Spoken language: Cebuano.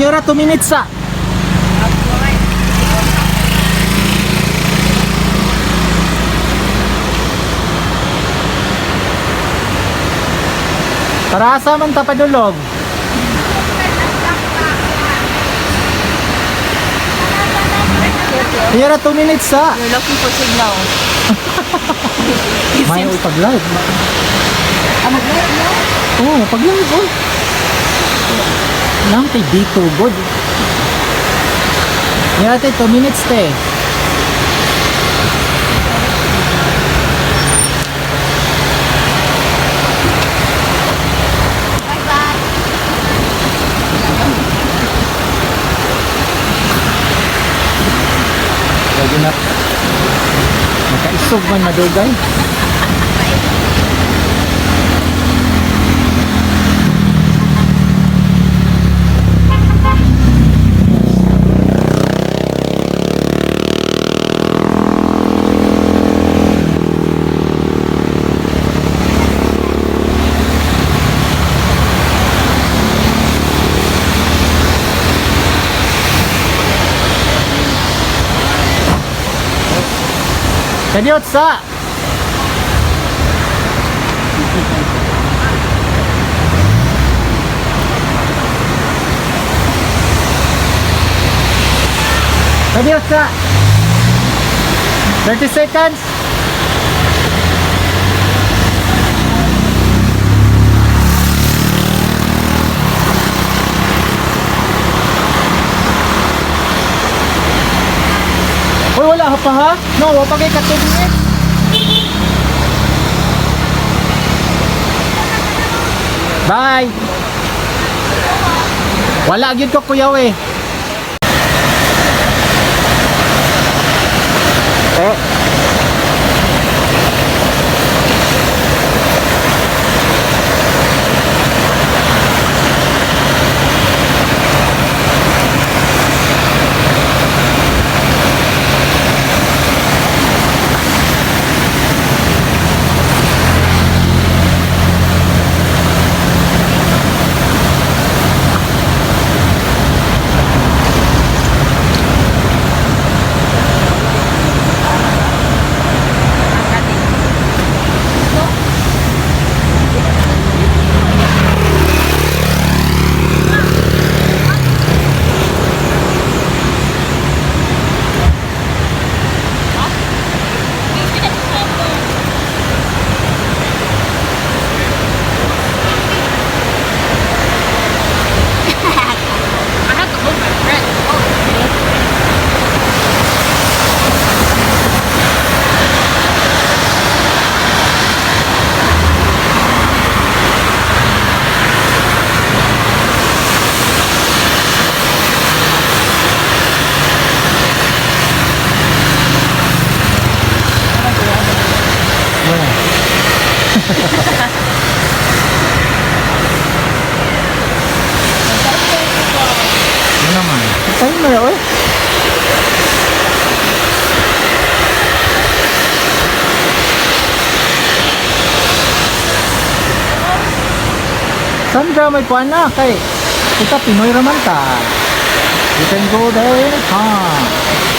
Senyora, 2 minutes sa. Para asa man ta padulog? Senyora, 2 minutes sa. You're looking for signal. May pag-live. Ah, mag-live, no? Oo, oh, pag-live, oh. Nang kay dito, good. Yate, 2 minutes te. Bye-bye. Lagi na. Makaisog man madugay. Kadiot sa. Kadiot sa. 30 seconds. Uy, wala pa ha? No, wala pa kay katubig. Bye. Wala gyud ko, kuya, we. Eh. I have to hold my breath. Wala. Ano naman? Timer, oy. Sandra, may kuan na kay kita Pinoy raman ta. You can go there anytime.